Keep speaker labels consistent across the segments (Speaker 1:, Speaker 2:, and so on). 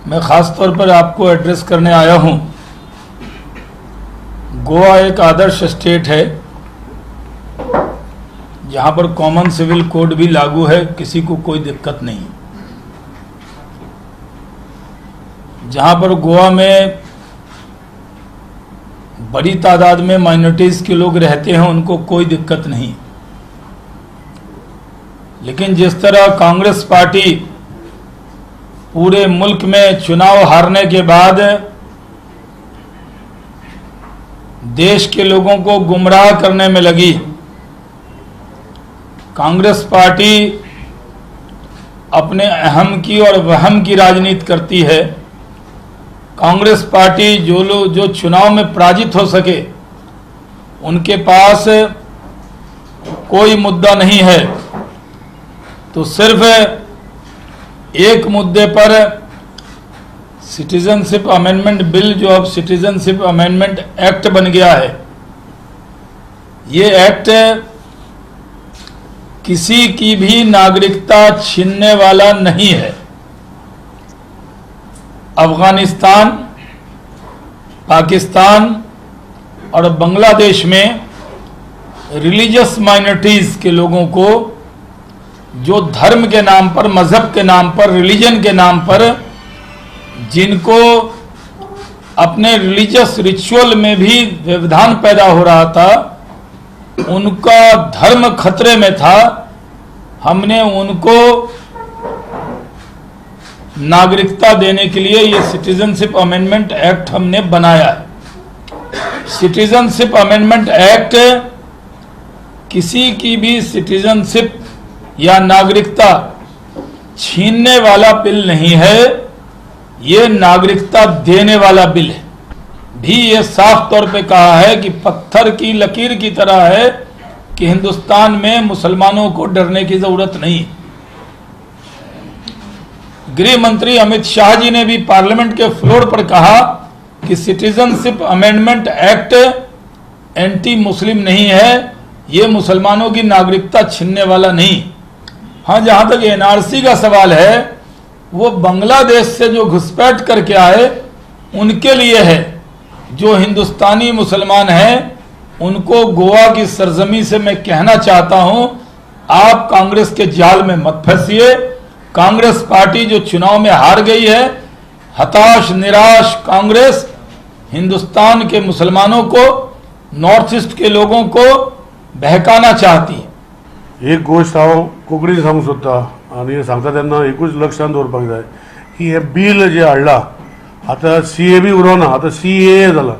Speaker 1: मैं ख़ास तौर पर आपको एड्रेस करने आया हूँ। गोवा एक आदर्श स्टेट है जहाँ पर कॉमन सिविल कोड भी लागू है, किसी को कोई दिक्कत नहीं। जहाँ पर गोवा में बड़ी तादाद में माइनॉरिटीज़ के लोग रहते हैं, उनको कोई दिक्कत नहीं। लेकिन जिस तरह कांग्रेस पार्टी पूरे मुल्क में चुनाव हारने के बाद देश के लोगों को गुमराह करने में लगी, कांग्रेस पार्टी अपने अहम की और वहम की राजनीति करती है। कांग्रेस पार्टी जो लोग जो चुनाव में पराजित हो सके उनके पास कोई मुद्दा नहीं है, तो सिर्फ एक मुद्दे पर सिटीजनशिप अमेंडमेंट बिल, जो अब सिटीजनशिप अमेंडमेंट एक्ट बन गया है, ये एक्ट किसी की भी नागरिकता छीनने वाला नहीं है। अफगानिस्तान, पाकिस्तान और बांग्लादेश में रिलीजियस माइनॉरिटीज़ के लोगों को, जो धर्म के नाम पर, मजहब के नाम पर, रिलीजन के नाम पर, जिनको अपने रिलीजियस रिचुअल में भी व्यवधान पैदा हो रहा था, उनका धर्म खतरे में था, हमने उनको नागरिकता देने के लिए ये सिटीजनशिप अमेंडमेंट एक्ट हमने बनाया है। सिटीजनशिप अमेंडमेंट एक्ट किसी की भी सिटीजनशिप या नागरिकता छीनने वाला बिल नहीं है, ये नागरिकता देने वाला बिल है। भी ये साफ तौर पे कहा है कि पत्थर की लकीर की तरह है कि हिंदुस्तान में मुसलमानों को डरने की ज़रूरत नहीं। गृह मंत्री अमित शाह जी ने भी पार्लियामेंट के फ्लोर पर कहा कि citizenship amendment act anti Muslim नहीं है, ये मुसलमानों की नागरिकता छीनने वाला नहीं। हाँ, जहाँ तक एनआरसी का सवाल है, वो बांग्लादेश से जो घुसपैठ करके आए उनके लिए है। जो हिंदुस्तानी मुसलमान हैं उनको गोवा की सरजमी से मैं कहना चाहता हूं, आप कांग्रेस के जाल में मत फंसिए। कांग्रेस पार्टी जो चुनाव में हार गई है, हताश निराश कांग्रेस हिंदुस्तान के मुसलमानों को, नॉर्थ ईस्ट के लोगों को बहकाना चाहती है।
Speaker 2: एक गोश्ट हांव कोंकणीन सांगूंक सोदता आनी सांगता तेन्ना एकूच लक्षांत दवरपाक जाय की हें बील जें हाडलां आतां सी ए बी उरोना, आतां सी ए जाला,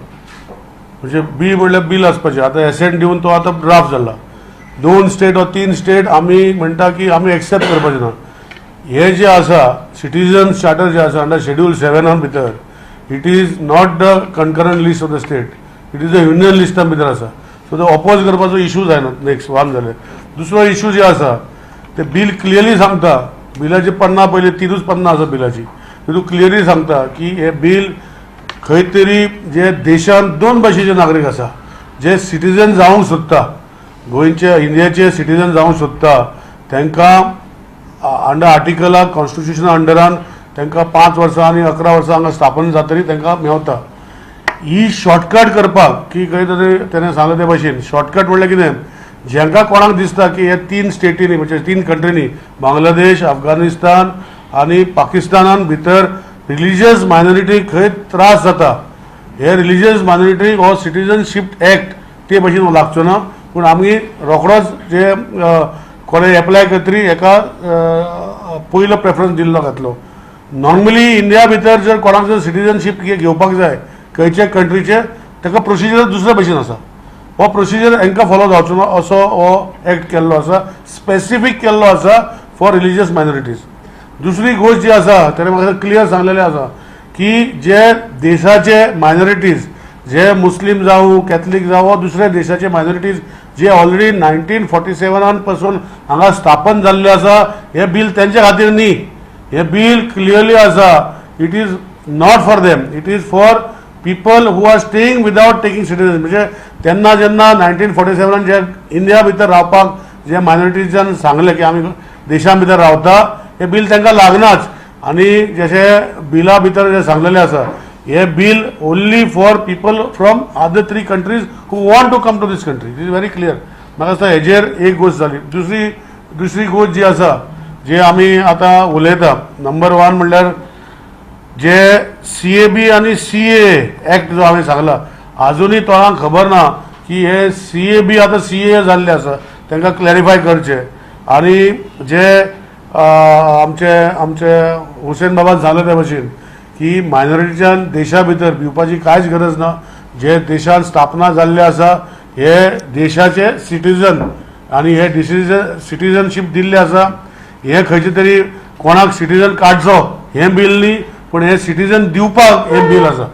Speaker 2: म्हणजे बी म्हणल्यार बील आसपाचें, आतां एसेंट दिवन तो आतां ड्राफ्ट जाला। 2 स्टेट वा 3 स्टेट आमी म्हणटा की आमी एक्सेप्ट करपाचें ना। हे जे आसा सिटीजन चार्टर जे आसा अंडर शेड्यूल 7 भितर, it is not the concurrent list of the state, it is the union लिस्टान भितर आसा। सो तो ऑपोज करपाचो इशू जायना। नेक्स्ट वन जालें। दुसरो इशू जे आसा ते बील क्लियरली सांगता, बिलाची पन्ना पयली 3 पन्नां आसा बिलाची, तितून क्लियरली सांगता की हे बील खंय तरी जे देशान 2 भाशेचे नागरीक आसा, जे सिटीजन जावंक सोदता, गोंयचे इंडियाचे सिटीजन जावंक सोदता, तांकां अंडर आर्टिकला कॉन्स्टिट्युशना अंडरान तांकां 5 वर्सां आनी 11 वर्सां हांगा स्थापन जातरी तांकां मेवता। ही शॉर्टकट करपाक की खंय तरी तेणें सांगलें ते भाशेन शॉर्टकट म्हणल्यार कितें, जेंकां कोणाक दिसता की हे 3 स्टेटींनी म्हणजे 3 कंट्रीनी बांगलादेश, अफगाणिस्तान आनी पाकिस्तानान भितर रिलीजियस मायनॉरिटी खंय त्रास जाता, हे रिलीजियस मायनॉरिटी हो सिटीजनशीप एक्ट ते भाशेन लागचो ना, पूण आमी रोखडोच जे कोणें एप्लाय करतरी हेका पयलो प्रेफरन्स दिल्लो घातलो। नॉर्मली इंडिया भितर जर कोणाक जर सिटीजनशीप घेवपाक जाय खंयच्या कंट्रीचे, ताका प्रोसिजर दुसरे भशेन आसा, हो प्रोसिजर हांकां फॉलो जावचो ना असो हो एक्ट केल्लो आसा, स्पेसिफीक केल्लो आसा फॉर रिलीजियस मायनॉरिटीज। दुसरी गोश्ट जी आसा तेणें म्हाका क्लियर सांगलेलें आसा की जे देशाचे मायनॉरिटीज, जे मुस्लीम जावं, कॅथलीक जावं, दुसऱ्या देशाचे मायनॉरिटीज जे ऑलरेडी 1947 पासून हांगा स्थापन जाल्ले आसा, हें बील तेंच्या खातीर न्ही, हें बील क्लियरली आसा, it is not for them, it is for people who are staying without taking citizen. म्हणजे तेन्ना जेन्ना 1947 जे इंडिया भितर रावपाक जे मायनॉरिटीजान सांगलें की आमी देशां भितर रावता, हें बील तांकां लागनाच। आनी जशें बिला भितर जें सांगलेलें आसा, हें bill only for people from other three countries who want to come to this country. It is very clear. म्हाका दिसता हेजेर एक गोश्ट जाली. दुसरी गोश्ट जी आसा, जे आमी आतां उलयता, नंबर वन म्हणल्यार जे सीएबी आनी सीए एक्ट जो हांवें सांगला, आजुनूय तोंडाक खबर ना की हे सीएबी आतां सीए जाल्ले आसा. तांकां क्लॅरिफाय करचें. आनी जे आमचे हुसेन बाबान सांगलें ते भशेन की मायनॉरिटीच्यान देशा भितर भिवपाची कांयच गरज ना. जे देशान स्थापना जाल्ले आसा, हे देशाचे सिटीजन आनी हे डिसिजन सिटीजनशीप दिल्ले आसा. हे खंयचे तरी कोणाक सिटीजन काडचो हें बील न्ही, पूण हें सिटीजन दिवपाक हें बील आसा.